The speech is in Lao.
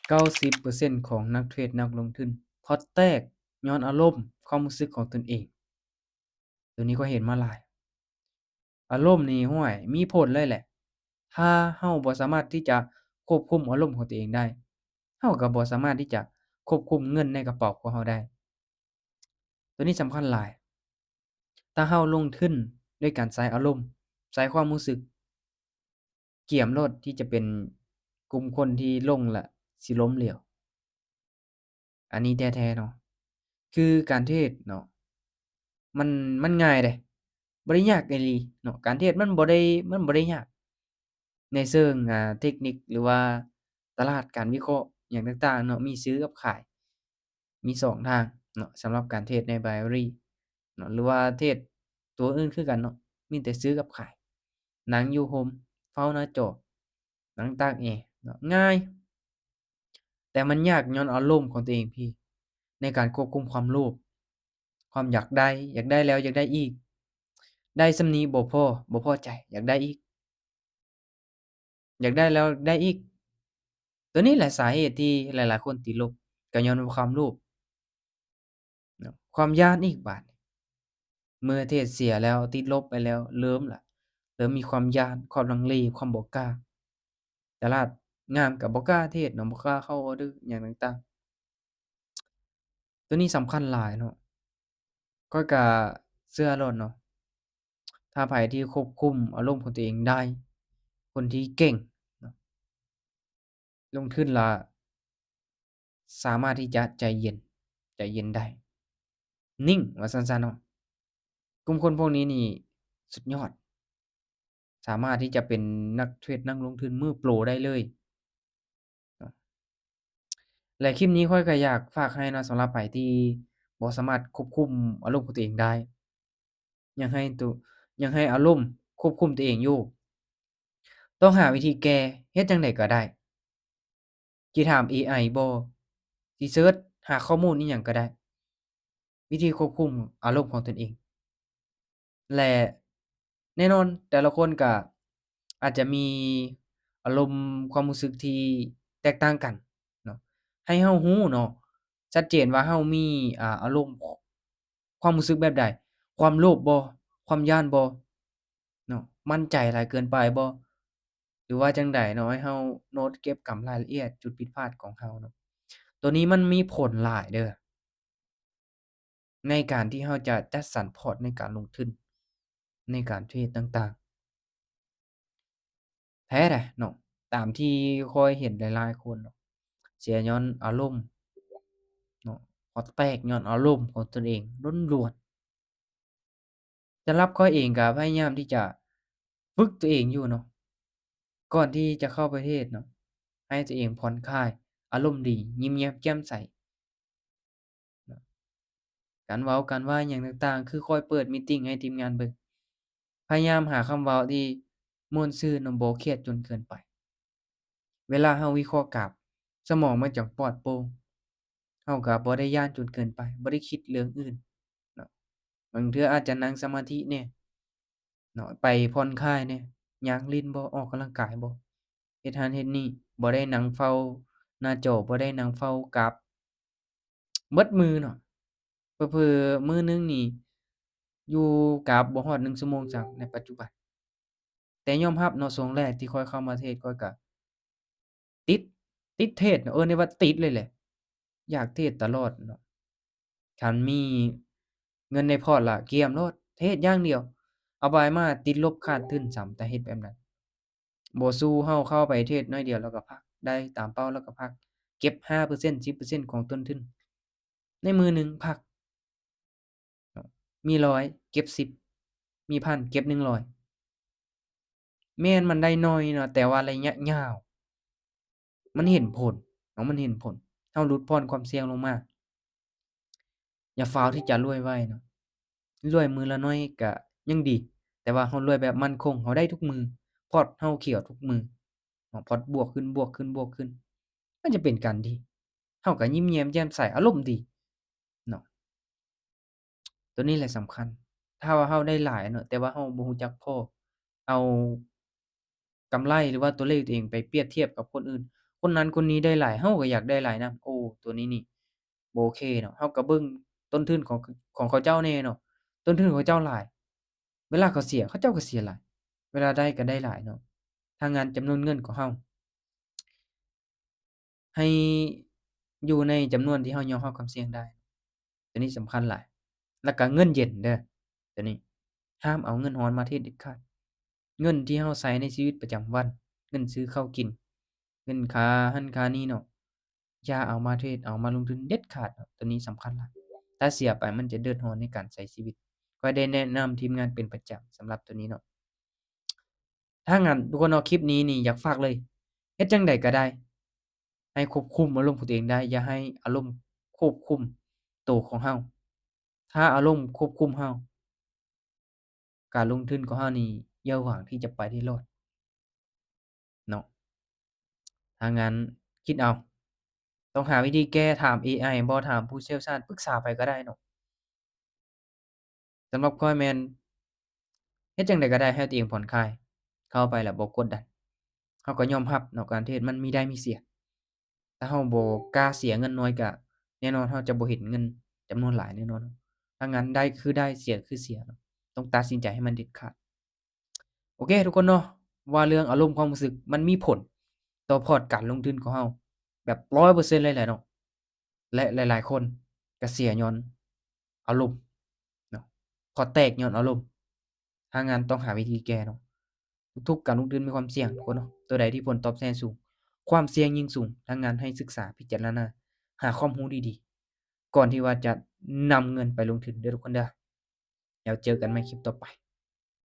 ເກົ້າສິບເປີເຊັນຂອງນັກເທຣດນັກລົງທຶນພອດແຕກຍ້ອນອາລົມຄວາມຮູ້ສຶກຂອງຕົນເອງ. ໂຕນີ້ກໍເຫັນມາຫຼາຍ. ອາລົມນີ້ ຫ້ວຍ ມີຜົນເລີຍແຫຼະ. ຖ້າເຮົາບໍ່ສາມາດທີ່ຈະຄວບຄຸມອາລົມຂອງຕົວເອງໄດ້, ເຮົາກໍບໍ່ສາມາດທີ່ຈະຄວບຄຸມເງິນໃນກະເປົາຂອງເຮົາໄດ້. ໂຕນີ້ສຳຄັນຫຼາຍ. ຖ້າເຮົາລົງທຶນດ້ວຍການໃຊ້ອາລົມ, ໃຊ້ຄວາມຮູ້ສຶກ, ກຽມໂລດທີ່ຈະເປັນກຸ່ມຄົນທີ່ລົງລະຊິລົ້ມເຫຼວ. ອັນນີ້ແທ້ໆເນາະ. ຄືການເທຣດເນາະ ມັນ ມັນງ່າຍເດ້, ບໍ່ໄດ້ຍາກອີ່ຫຼີເນາະ. ການເທຣດມັນບໍ່ໄດ້ ມັນບໍ່ໄດ້ຍາກ ໃນເຊີງ ອ່າ ເທັກນິກ ຫຼືວ່າຕະຫຼາດການວິເຄາະຫຍັງຕ່າງໆເນາະ, ມີຊື້ກັບຂາຍ ມີສອງທາງເນາະ ສຳລັບການເທຣດໃນ Binary ເນາະ ຫຼືວ່າເທຣດຕົວອື່ນຄືກັນເນາະ, ມີແຕ່ຊື້ກັບຂາຍ. ນັ່ງຢູ່ໂຮມ ເຝົ້າໜ້າຈໍ ນັ່ງຕາກແອເນາະ, ງ່າຍ. ແຕ່ມັນຍາກຍ້ອນອາລົມຂອງຕົວເອງພີ້ ໃນການຄວບຄຸມຄວາມໂລບ, ຄວາມຢາກໄດ້, ຢາກໄດ້ແລ້ວຢາກໄດ້ອີກ, ໄດ້ສ່ຳນີ້ບໍ່ພໍ, ບໍ່ພໍໃຈ, ຢາກໄດ້ອີກ, ຢາກໄດ້ແລ້ວໄດ້ອີກ. ໂຕນີ້ແຫຼະສາເຫດທີ່ຫຼາຍໆຄົນຕິດລົບ, ກໍຍ້ອນວ່າຄວາມໂລບເນາະ, ຄວາມຢ້ານອີກບາດນີ້. ເມື່ອເທຣດເສຍແລ້ວ, ຕິດລົບໄປແລ້ວ, ເລີ່ມລະ, ເລີ່ມມີຄວາມຢ້ານ, ຄວາມລັງເລ, ຄວາມບໍ່ກ້າ. ຕະຫຼາດງາມກໍບໍ່ກ້າເທຣດເນາະ, ບໍ່ກ້າເຂົ້າອອເດີຫຍັງຕ່າງໆ. ໂຕນີ້ສຳຄັນຫຼາຍເນາະ. ຂ້ອຍກະເຊື່ອໂລດເນາະ, ຖ້າໃຜທີ່ຄວບຄຸມອາລົມຂອງຕົວເອງໄດ້, ຄົນທີ່ເກັ່ງເນາະ, ລົງທຶນລະສາມາດທີ່ຈະໃຈເຢັນ, ໃຈເຢັນໄດ້, ນິ່ງວ່າຊັ້ນຊະເນາະ. ກຸ່ມຄົນພວກນີ້ນີ້ສຸດຍອດ, ສາມາດທີ່ຈະເປັນນັກເທຣດນັກລົງທຶນມືໂປຣໄດ້ເລີຍເນາະ. ແລະ ຄລິບນີ້ຂ້ອຍກໍຢາກຝາກໃຫ້ເນາະ, ສຳລັບໃຜທີ່ບໍ່ສາມາດຄວບຄຸມອາລົມຂອງຕົວເອງໄດ້, ຍັງໃຫ້ໂຕ ຍັງໃຫ້ອາລົມຄວບຄຸມຕົວເອງຢູ່. ຕ້ອງຫາວິທີແກ້, ເຮັດຈັ່ງໃດກໍໄດ້. ຊິຖາມເອໄອບໍ, ຊິເສີດຫາຂໍ້ມູນອີ່ຫຍັງກໍໄດ້, ວິທີຄວບຄຸມອາລົມຂອງຕົນເອງ. ແລະ ແນ່ນອນແຕ່ລະຄົນກະອາດຈະມີອາລົມຄວາມຮູ້ສຶກທີ່ແຕກຕ່າງກັນເນາະ. ໃຫ້ເຮົາຮູ້ເນາະ ຊັດເຈນວ່າເຮົາມີ ອາ ອາລົມ ຄວາມຮູ້ສຶກແບບໃດ? ຄວາມໂລບບໍ? ຄວາມຢ້ານບໍ? ເນາະ ໝັ້ນໃຈຫຼາຍເກີນໄປບໍ? ຫຼືວ່າຈັ່ງໃດເນາະ? ໃຫ້ເຮົາໂນດເກັບກຳລາຍລະອຽດຈຸດຜິດພາດຂອງເຮົາເນາະ. ໂຕນີ້ມັນມີຜົນຫຼາຍເດີ້ ໃນການທີ່ເຮົາຈະຈັດສັນພອດໃນການລົງທຶນ ໃນການເທຣດຕ່າງໆ. ແທ້ແຫຼະເນາະ ຕາມທີ່ຂ້ອຍເຫັນຫຼາຍໆຄົນເນາະ ເສຍຍ້ອນອາລົມເນາະ ພອດແຕກຍ້ອນອາລົມຂອງຕົນເອງລ້ວນໆ. ສຳລັບຂ້ອຍເອງກໍພະຍາຍາມທີ່ຈະຝຶກຕົວເອງຢູ່ເນາະ ກ່ອນທີ່ຈະເຂົ້າໄປເທຣດເນາະ ໃຫ້ຕົວເອງຜ່ອນຄາຍ ອາລົມດີ ຍິ້ມແຍ້ມແຈ່ມໃສ. ການເວົ້າການວ່າຫຍັງຕ່າງໆ ຄືຂ້ອຍເປີດມີຕິງໃຫ້ທີມງານເບິ່ງ ພະຍາຍາມຫາຄຳເວົ້າທີ່ມ່ວນຊື່ນ ບໍ່ຄຽດຈົນເກີນໄປ. ເວລາເຮົາວິເຄາະກາບ ສະໝອງມັນຈັ່ງປອດໂປ່ງ ເຮົາກໍບໍ່ໄດ້ຢ້ານຈົນເກີນໄປ ບໍ່ໄດ້ຄິດເລື່ອງອື່ນເນາະ. ບາງເທື່ອອາດຈະນັ່ງສະມາທິແດ່ເນາະ ໄປຜ່ອນຄາຍແດ່ ຍ່າງຫຼິ້ນບໍ ອອກກຳລັງກາຍບໍ ເຮັດຫັ້ນເຮັດນີ້ ບໍ່ໄດ້ນັ່ງເຝົ້າໜ້າຈໍ ບໍ່ໄດ້ນັ່ງເຝົ້າກາບ ເບິດມື້ເນາະ ເຜີໆມື້ໜຶ່ງນີ້ຢູ່ກາບບໍ່ຮອດໜຶ່ງຊົ່ວໂມງຊ້ຳໃນປັດຈຸບັນ. ແຕ່ຍອມຮັບເນາະ ຊ່ວງແລກທີ່ຂ້ອຍເຂົ້າມາເທຣດ ຂ້ອຍກະຕິດ ຕິດເທຣດເນາະ ເອີ້ນໄດ້ວ່າຕິດເລີຍແຫຼະ ຢາກເທຣດຕະຫຼອດເນາະ. ຄັນມີເງິນໃນພອດລະກຽມໂລດ ເທຣດຢ່າງດຽວ ເອົາໄປມາຕິດລົບຂາດທຶນຊ້ຳ ແຕ່ເຮັດແບບນັ້ນ. ບໍ່ສູ້ ເຮົາເຂົ້າໄປເທຣດໜ້ອຍດຽວແລ້ວກໍພັກ ໄດ້ຕາມເປົ້າແລ້ວກໍພັກ ເກັບຫ້າເປີເຊັນ ສິບເປີເຊັນຂອງຕົ້ນທຶນ ໃນມື້ໜຶ່ງພັກ ມີຮ້ອຍເກັບສິບ ມີພັນເກັບໜຶ່ງຮ້ອຍ. ແມ່ນມັນໄດ້ໜ້ອຍເນາະ ແຕ່ວ່າໄລຍະຍາວມັນເຫັນຜົນເນາະ ມັນເຫັນຜົນ ເຮົາຫຼຸດຜ່ອນຄວາມສ່ຽງລົງມາ. ຢ່າຟ້າວທີ່ຈະລວຍໄວເນາະ ລວຍມື້ລະໜ້ອຍກະຍັງດີ ແຕ່ວ່າເຮົາລວຍແບບໝັ້ນຄົງ ເຮົາໄດ້ທຸກມື້ ພອດເຮົາຂຽວທຸກມື້ເນາະ ພອດບວກຂຶ້ນ ບວກຂຶ້ນ ບວກຂຶ້ນ ມັນຈະເປັນການດີ ເຮົາກະຍິ້ມແຍ້ມແຈ່ມໃສ ອາລົມດີເນາະ. ໂຕນີ້ແຫຼະສຳຄັນ ຖ້າວ່າເຮົາໄດ້ຫຼາຍເນາະ ແຕ່ວ່າເຮົາບໍ່ຮູ້ຈັກພໍ ເອົາກຳໄລ ຫຼືວ່າຕົວເລກຕົວເອງໄປປຽບທຽບກັບຄົນອື່ນ ຄ ຄົນນັ້ນຄົນນີ້ໄດ້ຫຼາຍ ເຮົາກໍຢາກໄດ້ຫຼາຍນຳ. ໂອ້ ຕົວນີ້ນີ້ບໍ່ໂອເຄເນາະ. ເຮົາກໍເບິ່ງຕົ້ນທຶນຂອງ ຂອງເຂົາເຈົ້າແດ່ເນາະ. ຕົ້ນທຶນຂອງເຂົາເຈົ້າຫຼາຍ ເວລາເຂົາເສຍ ເຂົາເຈົ້າກໍເສຍຫຼາຍ, ເວລາໄດ້ກໍໄດ້ຫຼາຍເນາະ. ຖ້າງານຈຳນວນເງິນຂອງເຮົາ ໃຫ້ຢູ່ໃນຈຳນວນທີ່ເຮົາຍອມຮັບຄວາມສ່ຽງໄດ້. ຕົວນີ້ສຳຄັນຫຼາຍ. ແລ້ວກໍເງິນເຢັນເດີ ຕົວນີ້ ຫ້າມເອົາເງິນຮ້ອນມາເທຣດເດັດຂາດ. ເງິນທີ່ເຮົາໃຊ້ໃນຊີວິດປະຈຳວັນ, ເງິນຊື້ເຂົ້າກິນ, ເງິນຄ່າຫັ້ນຄ່ານີ້ເນາະ, ຢ່າເອົາມາເທຣດ, ເອົາມາລົງທຶນເດັດຂາດເນາະ. ຕົວນີ້ສຳຄັນຫຼາຍ. ຖ້າເສຍໄປມັນຈະເດືອດຮ້ອນໃນການໃຊ້ຊີວິດ. ຂ້ອຍໄດ້ແນະນຳທີມງານເປັນປະຈຳສຳລັບຕົວນີ້ເນາະ. ຖ້າງານທຸກຄົນເນາະ, ຄລິບນີ້ນີ້ຢາກຝາກເລີຍ, ເຮັດຈັ່ງໃດກໍໄດ້ໃຫ້ຄວບຄຸມອາລົມຂອງຕົວເອງໄດ້, ຢ່າໃຫ້ອາລົມຄວບຄຸມໂຕຂອງເຮົາ. ຖ້າອາລົມຄວບຄຸມເຮົາ, ການລົງທຶນຂອງເຮົານີ້ຢ່າຫວັງທີ່ຈະໄປໄດ້ລອດເນາະ. ຖ້າງານຄິດເອົາ, ຕ້ອງຫາວິທີແກ້, ຖາມເອໄອບໍ, ຖາມຜູ້ຊ່ຽວຊານ, ປຶກສາໃຜກໍໄດ້ເນາະ. ສຳລັບຂ້ອຍແມ່ນເຮັດຈັ່ງໃດກໍໄດ້ໃຫ້ຕົວເອງຜ່ອນຄາຍ, ເຂົ້າໄປແລ້ວບໍ່ກົດດັນ. ເຮົາກໍຍອມຮັບເນາະ, ການເທຣດມັນມີໄດ້ມີເສຍ. ຖ້າເຮົາບໍ່ກ້າເສຍເງິນໜ້ອຍ ກະແນ່ນອນເຮົາຈະບໍ່ເຫັນເງິນຈຳນວນຫຼາຍແນ່ນອນ. ຖ້າງານໄດ້ຄືໄດ້, ເສຍຄືເສຍເນາະ. ຕ້ອງຕັດສິນໃຈໃຫ້ມັນເດັດຂາດ. ໂອເຄທຸກຄົນເນາະ, ວ່າເລື່ອງອາລົມຄວາມຮູ້ສຶກ ມັນມີຜົນຕໍ່ພອດການລົງທຶນຂອງເຮົາແບບຮ້ອຍເປີເຊັນເລີຍແຫຼະເນາະ. ແລະ ຫຼາຍໆຄົນກະເສຍຍ້ອນອາລົມເນາະ, ພອດແຕກຍ້ອນອາລົມ. ຖ້າງານຕ້ອງຫາວິທີແກ້ເນາະ. ທຸກໆການລົງທຶນມີຄວາມສ່ຽງທຸກຄົນເນາະ, ຕົວໃດທີ່ຜົນຕອບແທນສູງ, ຄວາມສ່ຽງຍິ່ງສູງ. ຖ້າງານໃຫ້ສຶກສາພິຈາລະນາ, ຫາຄວາມຮູ້ດີໆ ກ່ອນທີ່ວ່າຈະນຳເງິນໄປລົງທຶນເດີທຸກຄົນເດີ. ແລ້ວເຈີກັນໃໝ່ຄລິບຕໍ່ໄປ.